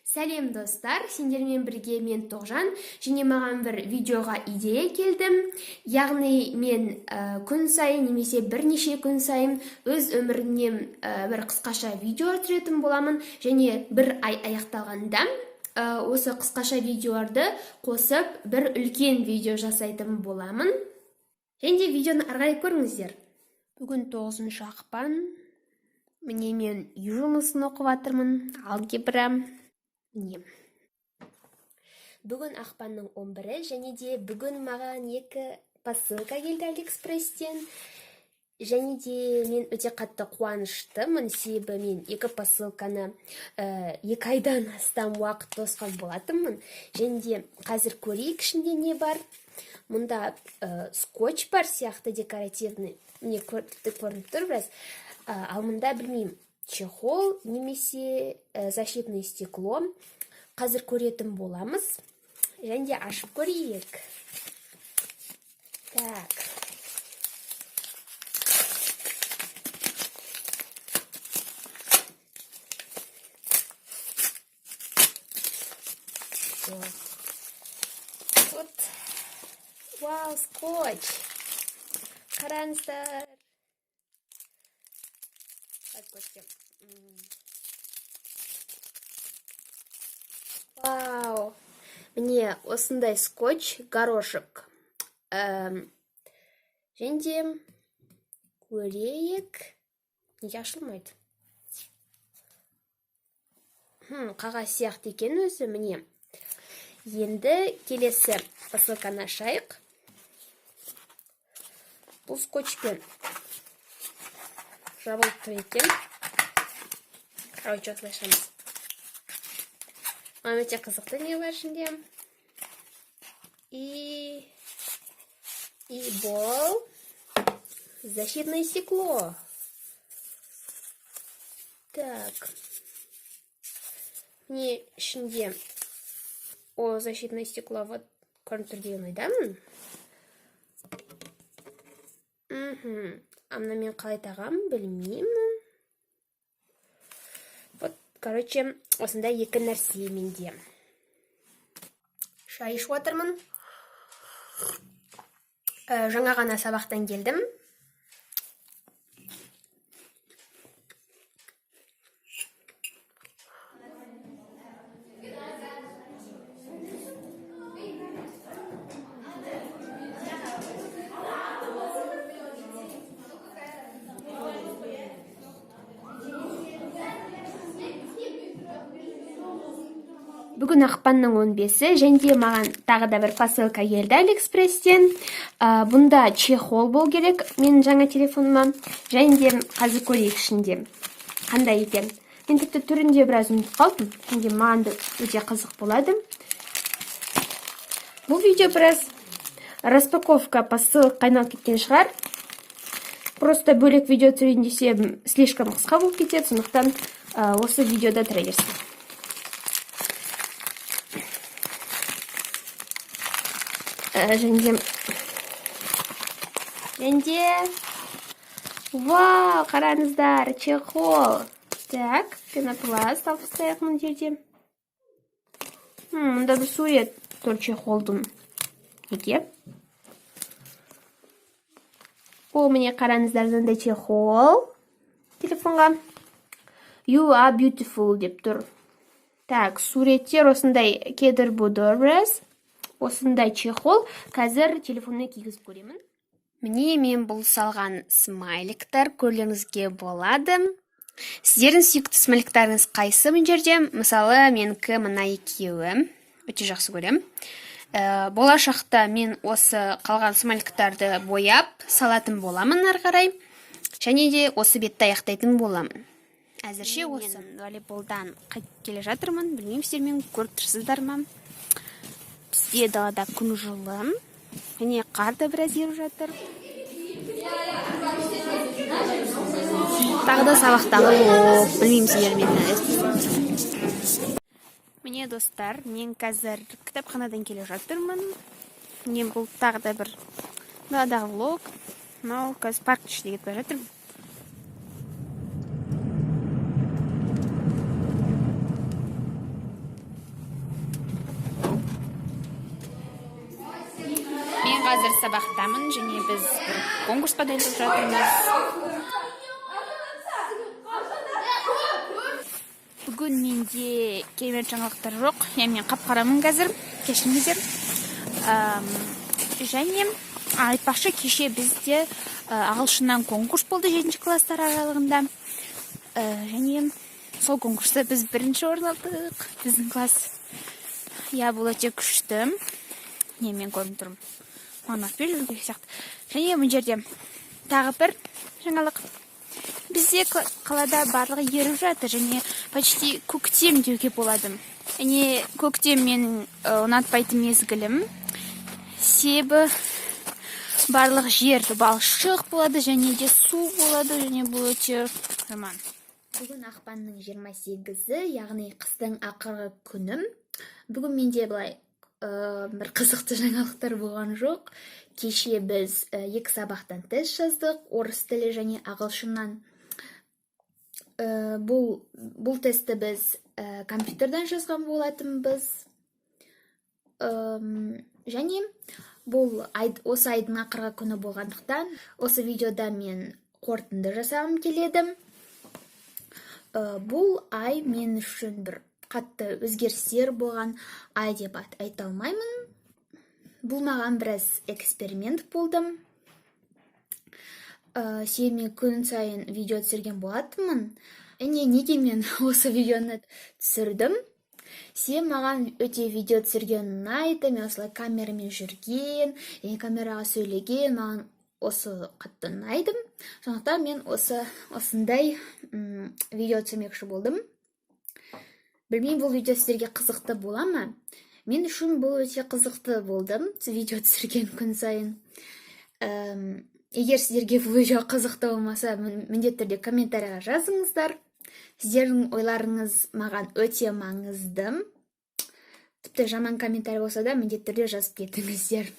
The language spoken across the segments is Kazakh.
Сәлем, достар! Сендермен бірге мен, Тоғжан, және маған бір видеоға идея келді. Яғни мен күн сайын немесе бірнеше күн сайын өз өмірімнен бір қысқаша видео түсіретін боламын және бір ай аяқталғанда осы қысқаша видеоларды қосып, бір үлкен видео жасайтын боламын. Және де видеоны ары қарай көріңіздер. Бүгін 9 ақпан. Міне, мен үй жұмысын оқып жатырмын, алгебра. Міне. Бүгін ақпанның 11-і және де бүгін маған екі посылка келді Алиэкспресстен. Және де мен өте қатты қуаныштымын, себебі мен екі посылканы 2 айдан астам уақыт тосқан болатынмын. Және де қазір көрейік, ішінде не бар. Мұнда скотч бар сияқты, декоративный. Міне, тіпті көрініп тұр біраз. Ал мұнда білмеймін, чехол немесе защитное стекло. Қазір көретін боламыз. Және де ашып көрейік. Так. Вот. Вот. Вау, скотч. Қараңыздар. Қазір көрсетемін. Вау. Міне, осындай скотч, горошек. Және де көрейік. Неге ашылмайды? Қағаз сияқты екен өзі, міне. Енді келесі посылканы ашайық. Бұл скотчпен жабылып тұр екен. Короче, осылай ашамыз. Маған өте қызықты, не бар ішінде. И бұл защитное стекло. Так. Міне, ішінде о защитное стекло, вот, көрініп тұр деген ойдамын. А мына мен қалай тағамын, білмеймін. Вот, короче, осындай екі нәрсе менде. Шай ішіп отырмын. Жаңа ғана сабақтан келдім. Бүгін ақпанның 15-і және де маған тағы да бір посылка келді Алиэкспресстен. Бұнда чехол болу керек менің жаңа телефоныма. Және де қазір көрейік, ішінде қандай екен. Мен тіпті түрін де біраз ұмытып қалдым. Және де маған да өте қызық болады. Бұл видео біраз распаковка посылок айналып кеткен шығар. Просто бөлек видео түсірейін десем, слишком қысқа болып кетеді, сондықтан осы видеода тұра берсін. Және де вау, қараңыздар, чехол. Так, пенопласт алып тастайық мына жерде. Мында бір сурет тұр чехолдың. Неге? О, міне, қараңыздар, мынандай чехол телефонға. «You are beautiful» деп тұр. Так, суреттер осындай кедір бұдыр біраз. Осындай чехол, қазір телефонына кигізіп көремін. Міне, мен бұл салған смайликтар, көрулеріңізге болады. Сіздердің сүйікті смайликтарыңыз қайсы мына жерде? Мысалы, менікі мына екеуі. Өте жақсы көремін. Болашақта мен осы қалған смайликтарды бояп салатын боламын ары қарай. Және де осы бетті аяқтайтын боламын. Әзірше осы. Волейболдан қайтып келе жатырмын. Білмеймін, сіздер мені көріп тұрсыздар ма? Бізде далада күн жылы. Және қар да біраз еріп жатыр. Тағы да сабақтағы влог. Білмеймін, сіздер мені. Міне, достар, мен қазір кітапханадан келе жатырмын. Міне, бұл тағы да бір даладағы влог. Мынау қазір парк ішінде кетіп бара жатырмын. Қазір сабақтамын және біз бір конкурсқа дайындалып жатырмыз. Бүгін менде керемет жаңалықтар жоқ, иә, мен қап қарамын қазір, кешіріңіздер. Және айтпақшы, кеше бізде ағылшыннан конкурс болды жетінші класстар аралығында. Және сол конкурста біз бірінші орын алдық, біздің класс, иә. Бұл өте күшті. Не, мен көрініп тұрмын, маған ұнатпай жүру керек сияқты. Және мына жерде тағы бір жаңалық: бізде қалада барлығы еріп жатыр және почти көктем деуге болады. Және көктем менің ұнатпайтын мезгілім, себебі барлық жер балшық болады және де су болады, және бұл өте жаман. Бүгін ақпанның 28-і, яғни қыстың ақырғы күні. Бүгін менде былай бір қызықты жаңалықтар болған жоқ. Кеше біз екі сабақтан тест жаздық, орыс тілі және ағылшыннан. Бұл тестті біз компьютерден жазған болатынбыз. Және бұл ай, осы айдың ақырғы күні болғандықтан, осы видеода мен қорытынды жасағым келеді. Бұл ай мен үшін бір қатты өзгерістер болған ай деп айта алмаймын. Бұл маған біраз эксперимент болды. Себебі мен күн сайын видео түсірген болатынмын. Және неге мен осы видеоны түсірдім? Себебі маған өте видео түсірген ұнайды. Мен осылай камерамен жүрген және камераға сөйлеген маған осы қатты ұнайды. Сондықтан мен осындай видео түсірмекші болдым. Білмеймін, бұл видео сіздерге қызықты бола ма. Мен үшін бұл өте қызықты болды, видео түсірген күн сайын. Егер сіздерге бұл видео қызықты болмаса, міндетті түрде комментарийға жазыңыздар. Сіздердің ойларыңыз маған өте маңызды. Тіпті жаман комментарий болса да, міндетті түрде жазып кетіңіздер.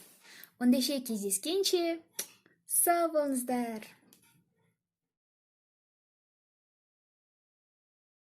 Ондайша, кездескенше, сау болыңыздар!